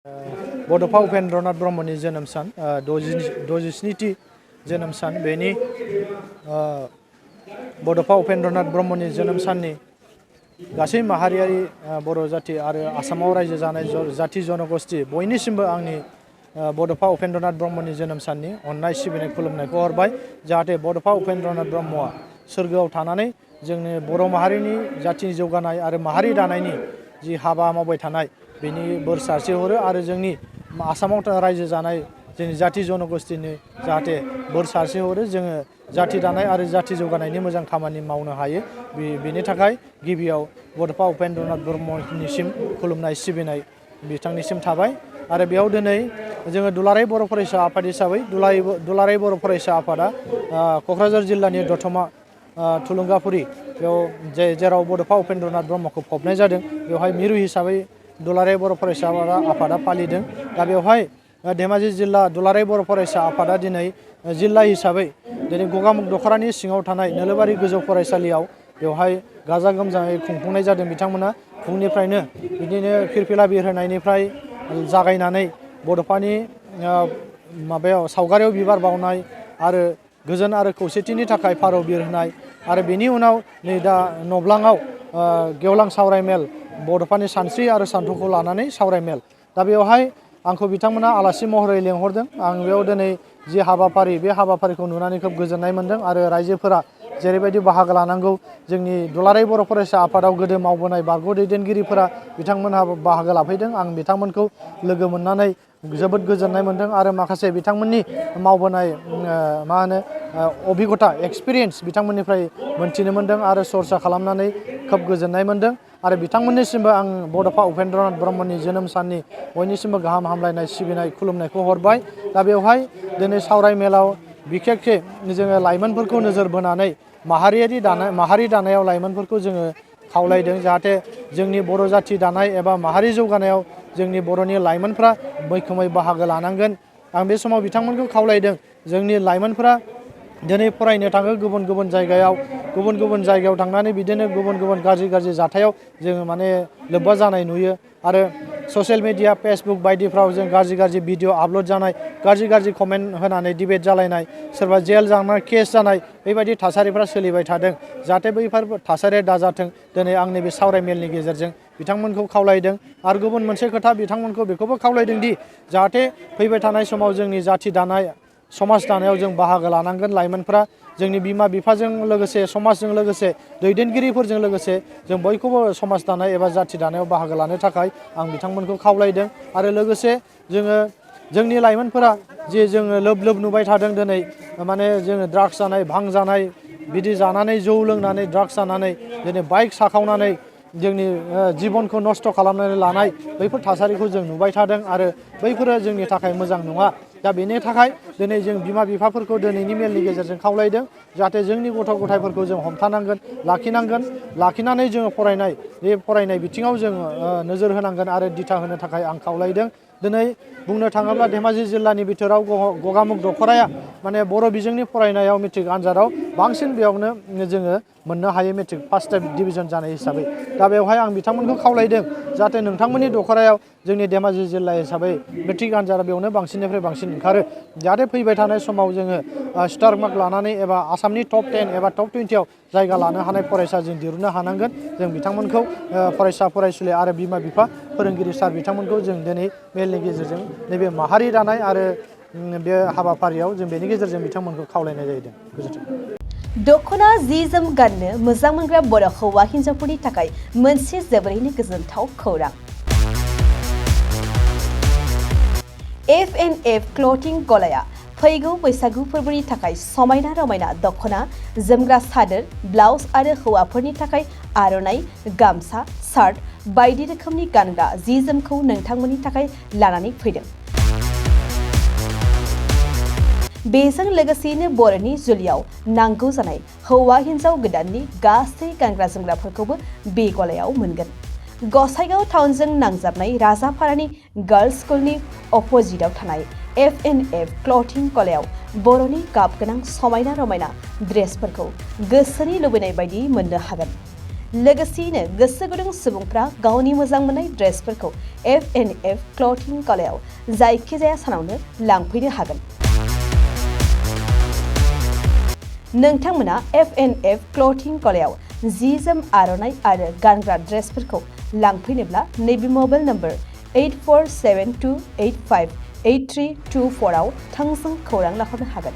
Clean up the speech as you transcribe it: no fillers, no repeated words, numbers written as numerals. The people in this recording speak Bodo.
बड'फा उपेन्द्रनाथ ब्रह्मनि जोनोम सान 67थि जोनोम सान बेनि बड'फा उपेन्द्रनाथ ब्रह्मनि जोनोम साननि गासै माहारियारि बर' जाथि आरो आसामाव रायजो जानाय जाथि जनगोष्ठी बयनिसिमबो आंनि बड'फा उपेन्द्रनाथ ब्रह्मनि जोनोम साननि अननाय सिबिनाय खुलुमनायखौ हरबाय जाहाथे बड'फा उपेन्द्रनाथ ब्रह्मआ सोरगोआव थानानै जोंनि बर' माहारिनि जाथिनि जौगानाय आरो माहारि दानायनि जि हाबा मावबाय थानाय बेनि बोर सारस्रि हरो आरो जोंनि आसामाव रायजो जानाय जोंनि जाथि जनगोष्ठीनि जाहाथे बोर सारस्रि हरो जोङो जाथि दानाय आरो जाथि जौगानायनि मोजां खामानि मावनो हायो बेनि थाखाय गिबियाव बड'फा उपेन्द्रनाथ ब्रह्मनिसिम खुलुमनाय सिबिनाय बिथांनिसिम थाबाय आरो बेयाव दिनै जोङो दुलाराय बर' फरायसा आफाद हिसाबै दुलाराय बर' फरायसा आफादा क'क्राझार जिल्लानि दतमा थुलुंगाफुरि बेयाव जेराव बड'फा उपेन्द्रनाथ ब्रह्मखौ फबनाय जादों बेवहाय मिरु हिसाबै दुलाराय बर' फरायसा आफादा फालिदों दा बेवहाय धेमाजि जिल्ला दुलाराय बर' फरायसा आफादा दिनै जिल्ला हिसाबै दिनै गगामुख दख'रानि सिङाव थानाय नोलोबारि गोजौ फरायसालियाव बेवहाय गाजा गोमजायै खुंफुंनाय जादों बिथांमोना फुंनिफ्रायनो बिदिनो फिरफिला बिर होनायनिफ्राय जागायनानै बड'फानि माबायाव सावगारियाव बिबार बावनाय आरो गोजोन आरो खौसेथिनि थाखाय फारौ बिरहोनाय आरो बेनि उनाव नै दा नब्लाङाव गेवलां सावरायमेल बड'फानि सानस्रि आरो सान्थौखौ लानानै सावरायमेल दा बेवहाय आंखौ बिथांमोना आलासि महरै लेंहरदों आं बेयाव दिनै जि हाबाफारि बे हाबाफारिखौ नुनानै खोब गोजोननाय मोन्दों आरो रायजोफोरा जेरैबायदि बाहागो लानांगौ जोंनि दुलाराय बर' फरायसा आफादाव गोदो मावबोनाय बारग' दैदेनगिरिफोरा बिथांमोनहा बाहागो लाफैदों आं बिथांमोनखौ लोगो मोननानै जोबोद गोजोननाय मोन्दों आरो माखासे बिथांमोननि मावबोनाय मा होनो अभिगथा एक्सपिरियेन्स बिथांमोननिफ्राय मोनथिनो मोन्दों आरो सरसा खालामनानै खोब गोजोननाय मोन्दों आरो बिथांमोननिसिमबो आं बड'फा उपेन्द्रनाथ ब्रह्मनि जोनोम साननि बयनिसिमबो गाहाम हामलायनाय सिबिनाय खुलुमनायखौ हरबाय दा बेवहाय दिनै सावरायमेलाव बिखेकखे जोङो लाइमोनफोरखौ नोजोर बोनानै माहारि दानायाव लाइमोनफोरखौ जोङो खावलायदों जाहाथे जोंनि बर' जाथि दानाय एबा माहारि जौगानायाव जोंनि बर'नि लाइमोनफ्रा मैखोमै बाहागो लानांगोन आं बे समाव बिथांमोनखौ खावलायदों जोंनि लाइमोनफ्रा दिनै फरायनो थाङो गुबुन गुबुन जायगायाव थांनानै बिदिनो गुबुन गाज्रि जाथायाव जोङो माने लोब्बा जानाय नुयो आरो ससियेल मिडिया फेसबुक बायदिफ्राव जों गाज्रि भिडिअ आपल'ड जानाय गाज्रि कमेन्ट होनानै डिबेट जालायनाय सोरबा जेल जानाय केस जानाय बेबायदि थासारिफ्रा सोलिबाय थादों जाहाथे बैफोर थासारिया दाजाथों दिनै आंनि बे सावरायमेलनि गेजेरजों बिथांमोनखौ खावलायदों आरो गुबुन मोनसे खोथा बिथांमोनखौ बेखौबो खावलायदों दि जाहाथे फैबाय थानाय समाव जोंनि जाथि दानाय समाज दानायाव जों बाहागो लानांगोन लाइमोनफ्रा जोंनि बिमा बिफाजों लोगोसे समाजजों लोगोसे दैदेनगिरिफोरजों लोगोसे जों बयखौबो समाज दानाय एबा जाथि दानायाव बाहागो लानो थाखाय आं बिथांमोनखौ खावलायदों आरो लोगोसे जोंनि लाइमोनफोरा जे जोङो लोब नुबाय थादों दिनै माने जोङो ड्राग्स जानाय भां जानाय बिदि जानानै जौ लोंनानै ड्राग्स जानानै दिनै बाइक साखावनानै जोंनि जिबनखौ नस्थ' खालामनानै लानाय बैफोर थासारिखौ जों नुबाय थादों आरो बैफोरो जोंनि थाखाय मोजां नङा दा बेनि थाखाय दिनै जों बिमा बिफाफोरखौ दिनैनि मेलनि गेजेरजों खावलायदों जाहाथे जोंनि गथ' गथायफोरखौ जों हमथानांगोन लाखिनानै जोङो फरायनाय बिथिङाव जोङो नोजोर होनांगोन आरो दिथा होनो थाखाय आं खावलायदों दिनै बुंनो थाङोब्ला धेमाजि जिल्लानि बिथोराव गगामुख दख'राया माने बर' बिजोंनि फरायनायाव मेट्रिक आनजादाव बांसिन बेयावनो जोङो मोननो हायो मेट्रिक फार्स्ट डिभिजन जानाय हिसाबै दा बेवहाय आं बिथांमोनखौ खावलायदों जाहाथे नोंथांमोननि दख'रायाव जोंनि धेमाजि जिल्ला हिसाबै मेट्रिक आनजादा बेयावनो बांसिननिफ्राय बांसिन ओंखारो जाहाथे फैबाय थानाय समाव जोङो स्टार मार्क लानानै एबा आसामनि टप 10 एबा टप 20आव जायगा लानो हानाय फरायसा जों दिहुननो हानांगोन जों बिथांमोनखौ फरायसा फरायसुलि आरो बिमा बिफा फोरोंगिरि सार बिथांमोनखौ जों दिनै मेलनि गेजेरजों नैबे माहारि दानाय आरो बे हाबाफारियाव जों बेनि गेजेरजों बिथांमोनखौ खावलायनाय जादों गोजोन्थों। दख'ना जि जोम गाननो मोजां मोनग्रा बर' हौवा हिन्जावफोरनि थाखाय मोनसे जोबोरैनो गोजोनथाव खौरां F&F क्लथिं गलाया फैगौ बैसागु फोरबोनि थाखाय समायना रमायना दख'ना जोमग्रा सादोर ब्लाउज आरो हौवाफोरनि थाखाय आर'नाइ गामसा शार्ट बायदि रोखोमनि गानग्रा जि जोमखौ नोंथांमोननि थाखाय लानानै फैदों बेजों लोगोसेनो बर'नि जुलियाव नांगौ जानाय हौवा हिन्जाव गोदाननि गासै गानग्रा जोमग्राफोरखौबो बे गलायाव मोनगोन गसाइगाव टाउनजों नांजाबनाय राजापारानि गार्लस स्कुलनि अपोजिटआव थानाय F&F क्लथिं गलायाव बर'नि गाब गोनां समायना रमायना ड्रेसफोरखौ गोसोनि लुबैनाय बायदि मोननो हागोन लोगोसेयैनो गोसो गुदुं सुबुंफ्रा गावनि मोजां मोननाय ड्रेसफोरखौ F&F क्लथिं गलायाव जायखिजाया सानावनो लांफैनो हागोन। नोंथांमोना F&F क्लथिं गलायाव जि जोम आर'नाइ आरो गानग्रा ड्रेसफोरखौ लांफैनोब्ला नैबे मबाइल नम्बर 8472858324 आव थोंजों खौरां लाहरनो हागोन।